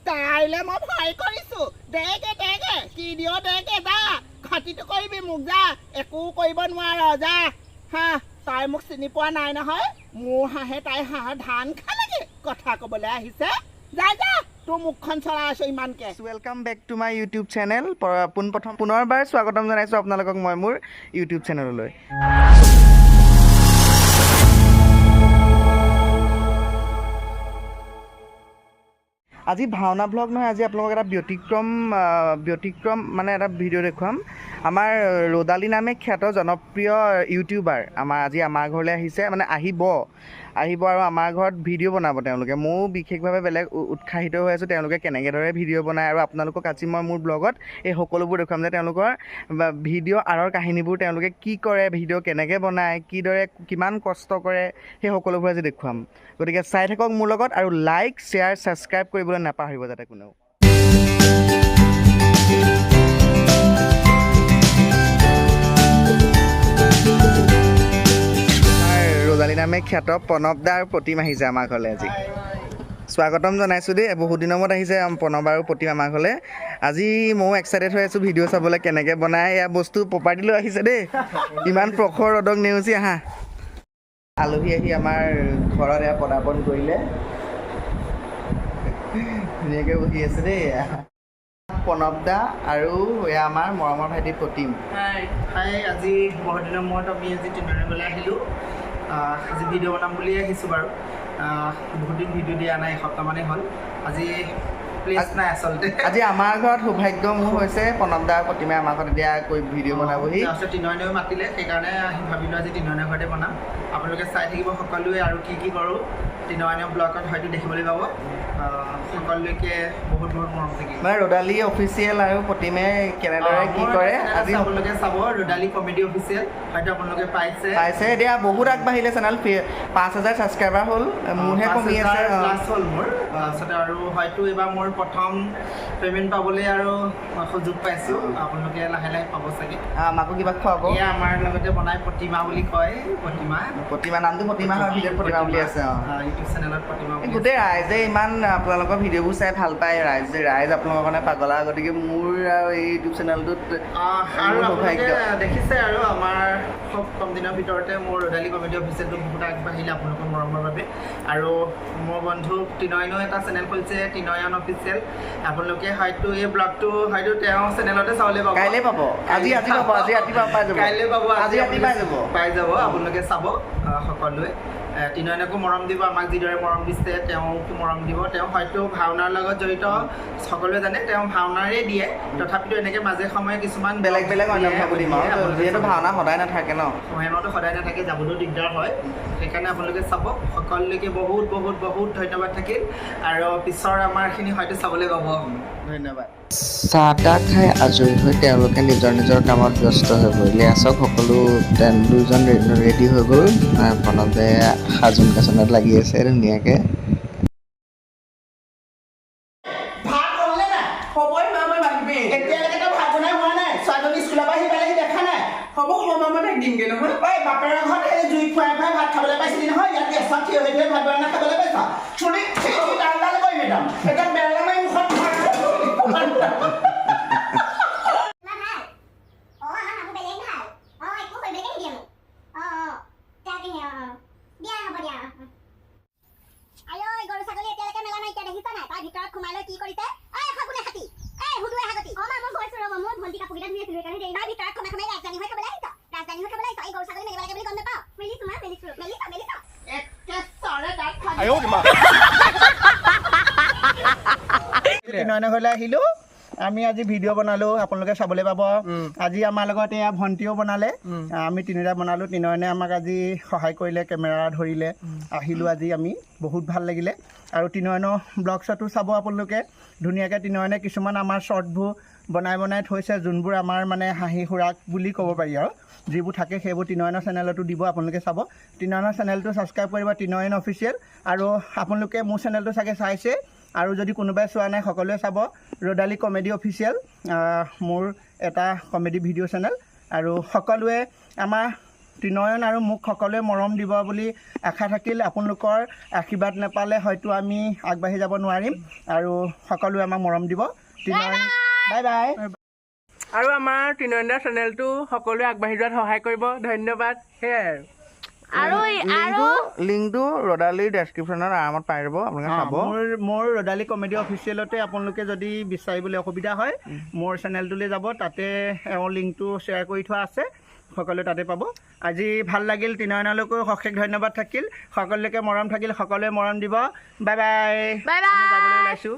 তাইলে মই ভয় কৰিছো। দেগে দেগে কি দিয় দেগে, যা খতিটো কৰিবি মোক, যা একো কৰিব নোৱাৰ যা। হা, তাই মোক চিনি পোৱা নাই নহয়, মোৰ হাঁহে তাই হাঁহৰ ধান খালেগে, কথা ক'বলৈ আহিছে। যা যা, তোৰ মুখখন চৰাই আছো ইমানকে। Welcome back to my YouTube channel. পোনপ্ৰথম পুনৰবাৰ স্বাগতম জনাইছোঁ আপোনালোকক মই মোৰ ইউটিউব চেনেললৈ। আজি ভাওনা ব্লগ নহয়, আজি আপোনালোকক এটা ব্যতিক্ৰম মানে এটা ভিডিঅ' দেখুৱাম। আমাৰ ৰ'দালি নামে খ্যাত জনপ্ৰিয় ইউটিউবাৰ আমাৰ আজি আমাৰ ঘৰলৈ আহিছে, মানে আহিব আহিব আৰু আমাৰ ঘৰত ভিডিঅ' বনাব তেওঁলোকে। ময়ো বিশেষভাৱে বেলেগ উৎসাহিত হৈ আছোঁ তেওঁলোকে কেনেকৈ দৰে ভিডিঅ' বনায়, আৰু আপোনালোকক আজি মই মোৰ ব্লগত এই সকলোবোৰ দেখুৱাম যে তেওঁলোকৰ ভিডিঅ' আঁৰৰ কাহিনীবোৰ, তেওঁলোকে কি কৰে, ভিডিঅ' কেনেকৈ বনায়, কিদৰে কিমান কষ্ট কৰে, সেই সকলোবোৰ আজি দেখুৱাম। গতিকে চাই থাকক মোৰ লগত আৰু লাইক, শ্বেয়াৰ, ছাবস্ক্ৰাইব কৰিবলৈ নাপাহৰিব যাতে কোনেও। আমাৰ ৰ'দালি নামে খ্যাত প্ৰণৱ দা আৰু প্ৰতিম আহিছে আমাৰ ঘৰলৈ আজি। স্বাগতম জনাইছোঁ দেই, বহুত দিনৰ মূৰত আহিছে প্ৰণৱ আৰু প্ৰতিম আমাৰ ঘৰলৈ। আজি ময়ো এক্সাইটেড হৈ আছোঁ ভিডিঅ' চাবলৈ কেনেকৈ বনায়। এয়া বস্তু প্ৰপাৰ্টি লৈ আহিছে দেই, ইমান প্ৰখৰ ৰ'দক নেওচি আহা আলহী আহি আমাৰ ঘৰত এয়া পদাৰ্পণ কৰিলে। ধুনীয়াকৈ বহি আছে দেই প্ৰণৱ দা আৰু এয়া আমাৰ মৰমৰ ভাইটি প্ৰতিম। হাই হাই, আজি বহুত দিনৰ মূৰত আমি আজি তিনিআলিলৈ আহিলোঁ। আজি ভিডিঅ' বনাম বুলিয়ে আহিছোঁ বাৰু। বহুত দিন ভিডিঅ' দিয়া নাই, এসপ্তাহমানেই হ'ল। আজি প্লেচ নাই আচলতে। আজি আমাৰ ঘৰত সৌভাগ্য মোৰ হৈছে, প্ৰণৱ দা আৰু প্ৰতিমে আমাৰ ঘৰত এতিয়া কৈ ভিডিঅ' বনাবহি। তাৰপিছত তিনয়নেও মাতিলে, সেইকাৰণে আহি ভাবিলোঁ আজি তিনয়নৰ ঘৰতে বনাম। আপোনালোকে চাই থাকিব সকলোৱে আৰু কি কি কৰোঁ তিনয়নৰ ব্লগত হয়তো দেখিবলৈ পাব। সকলোকে বহুত বহুত মৰম থাকিল। মানে ৰ'দালি অফিচিয়েল আৰু প্ৰতিমে কেনেদৰে কি কৰে আজি আপোনালোকে চাব, ৰ'দালি কমেডি অফিচিয়েল হয়তো আপোনালোকে পাইছে। পাইছে, এতিয়া বহুত আগবাঢ়িলে চেনেল, 5000 ছাবস্ক্ৰাইবাৰ হ'ল, মোৰহে কমি আছে। প্লাছ হ'ল মোৰ। তাৰপিছতে আৰু হয়তো এইবাৰ মোৰ প্ৰথম পে'মেণ্ট পাবলৈ আৰু সুযোগ পাইছোঁ, আপোনালোকে লাহে লাহে পাব চাগে। আমাকো কিবা খুৱাব। এয়া আমাৰ লগতে বনাই প্ৰতিমা বুলি কয়, প্ৰতিমা। প্ৰতিমা, নামটো প্ৰতিমা হয়, ভিডিঅ'ত প্ৰতিমা বুলি আছে। অঁ, ইউটিউব চেনেলত প্ৰতিমা বুলি। গোটেই ৰাইজে ইমান আপোনালোকৰ ভিডিঅ'বোৰ চাই ভাল পায়, ৰাইজে ৰাইজ আপোনালোকৰ কাৰণে পাগলা। গতিকে মোৰ আৰু এই ইউটিউব চেনেলটোত আৰু সৌভাগ্য। আপোনালোকে দেখিছে আৰু আমাৰ খুব কম দিনৰ ভিতৰতে মোৰ ৰ'দালি কমেডি অফিচিয়েলটো বহুত আগবাঢ়িলে আপোনালোকৰ মৰমৰ বাবে। আৰু মোৰ বন্ধু তিনয়নো এটা চেনেল খুলিছে, তিনয়ন অফিচিয়েল। আপোনালোকে হয়তো এই ব্লগটো হয়তো তেওঁ চেনেলতে চাবলৈ পাব। কাইলৈ পাব, আজি আজি পাব, আজি ৰাতিপুৱা পাই যাব। কাইলৈ পাব, আজি ৰাতি পাই যাব। পাই যাব, আপোনালোকে চাব সকলোৱে। তিনয়নকো মৰম দিব, আমাক যিদৰে মৰম দিছে তেওঁকো মৰম দিব। তেওঁ হয়তো ভাওনাৰ লগত জড়িত, সকলোৱে জানে তেওঁ ভাওনাৰে দিয়ে, তথাপিতো এনেকৈ মাজে সময়ে কিছুমান বেলেগ বেলেগ অন্য ভাৱ দিম আৰু, যিহেতু ভাওনা সদায় নাথাকে ন, সময়মতো সদায় নাথাকে, যাবলৈও দিগদাৰ হয়, সেইকাৰণে আপোনালোকে চাব। সকলোলৈকে বহুত বহুত বহুত ধন্যবাদ থাকিল আৰু পিছৰ আমাৰখিনি হয়তো চাবলৈ পাব। ধন্যবাদ। চাহ তাহ খাই আজৰি হৈ তেওঁলোকে নিজৰ নিজৰ কামত ব্যস্ত হৈ পৰিলে। চাওক সকলো দুজন ৰেডি হৈ গ'ল। প্ৰণৱে সাজোন কাচোনত লাগি আছে ধুনীয়াকৈ। ভাত হ'লনে নাই? হ'বই মা, মই বাঢ়িমেই। এতিয়ালৈকে তই ভাত বনাই হোৱা নাই, ছোৱালীজনী স্কুলৰ পৰা আহি পালেহি দেখা নাই? হ'ব হ'ব মা, মই তাইক দিমগে নহয়। ঐ, বাপেৰৰ ঘৰত সেই জুই খুৱাই খুৱাই ভাত খাবলৈ পাইছিলি নহয়, ইয়াত গেছত থিয় হৈ থিয় ভাত বনাই খাবলৈ পাইছ। চুলি ডাল ডাল কৰিম একদম একদম বেলা মাৰি মুখত। মা ভাল? অ, আমাৰ শাহু বেলেগ ভাল। অ, একো কৰিবলৈকে নিদিয়ে মোক। অ অ, তাকেহে। অ অ, দিয়া, হ'ব দিয়া। অ অ। আই ঐ, গৰু ছাগলী এতিয়ালৈকে মেলা নাইকিয়া দেখিছা নাই? তাই ভিতৰত সোমাই লৈ কি কৰিছে? ঐ শগুনে হাতী, এই হুদুৱে হাগতি। অ মা, মই গৈছো ৰ'ব, মই ভণ্টি কাপোৰকেইটা ধুই আছিলো, সেইকাৰণে দেৰি। তাই ভিতৰত সোমাই সোমাই ৰাজধানী হৈ খাবলৈ আহিছ, ৰাজধানী হৈ খাবলৈ আহিছ। এই গৰু ছাগলী মেলিব লাগে বুলি গম নাপাওঁ? মেলিছো মা, মেলিছো, মেলিছ মেলিছ। একে চৰে দাঁত ফালি। তিনয়নৰ ঘৰলৈ আহিলোঁ আমি, আজি ভিডিঅ' বনালোঁ, আপোনালোকে চাবলৈ পাব। আজি আমাৰ লগত এয়া ভণ্টিও বনালে, আমি তিনিটা বনালোঁ। তিনয়নে আমাক আজি সহায় কৰিলে, কেমেৰা ধৰিলে। আহিলোঁ আজি আমি, বহুত ভাল লাগিলে। আৰু তিনয়নৰ ব্লগছতো চাব আপোনালোকে ধুনীয়াকৈ। তিনয়নে কিছুমান আমাৰ শ্বৰ্টবোৰ বনাই বনাই থৈছে, যোনবোৰ আমাৰ মানে হাঁহি সুৰাক বুলি ক'ব পাৰি আৰু যিবোৰ থাকে সেইবোৰ তিনয়নৰ চেনেলতো দিব, আপোনালোকে চাব। তিনয়নৰ চেনেলটো ছাবস্ক্ৰাইব কৰিব, তিনয়ন অফিচিয়েল। আৰু আপোনালোকে মোৰ চেনেলটো চাগে চাইছে, আৰু যদি কোনোবাই চোৱা নাই সকলোৱে চাব, ৰ'দালি কমেডি অফিচিয়েল, মোৰ এটা কমেডি ভিডিঅ' চেনেল। আৰু সকলোৱে আমাৰ ত্ৰিনয়ন আৰু মোক সকলোৱে মৰম দিব বুলি আশা থাকিল। আপোনালোকৰ আশীৰ্বাদ নাপালে হয়তো আমি আগবাঢ়ি যাব নোৱাৰিম, আৰু সকলোৱে আমাক মৰম দিব। Trinayan, bye bye. আৰু আমাৰ ত্ৰিনয়নৰ চেনেলটো সকলোৱে আগবাঢ়ি যোৱাত সহায় কৰিব, ধন্যবাদ। সেয়াই আৰু। আৰু আৰু লিংকটো ৰদালিৰ ডেছক্ৰিপশ্যনত আৰামত পাই যাব, আপোনালোকে চাব। মোৰ ৰদালি কমেডি অফিচিয়েলতে আপোনালোকে যদি বিচাৰিবলৈ অসুবিধা হয়, মোৰ চেনেলটোলৈ যাব, তাতে এওঁৰ লিংকটো শ্বেয়াৰ কৰি থোৱা আছে, সকলোৱে তাতে পাব। আজি ভাল লাগিল, ত্ৰিনয়নলৈকো অশেষ ধন্যবাদ থাকিল। সকলোকে মৰম থাকিল, সকলোৱে মৰম দিব। Bye bye. Bye bye. আমি যাবলৈ ওলাইছোঁ।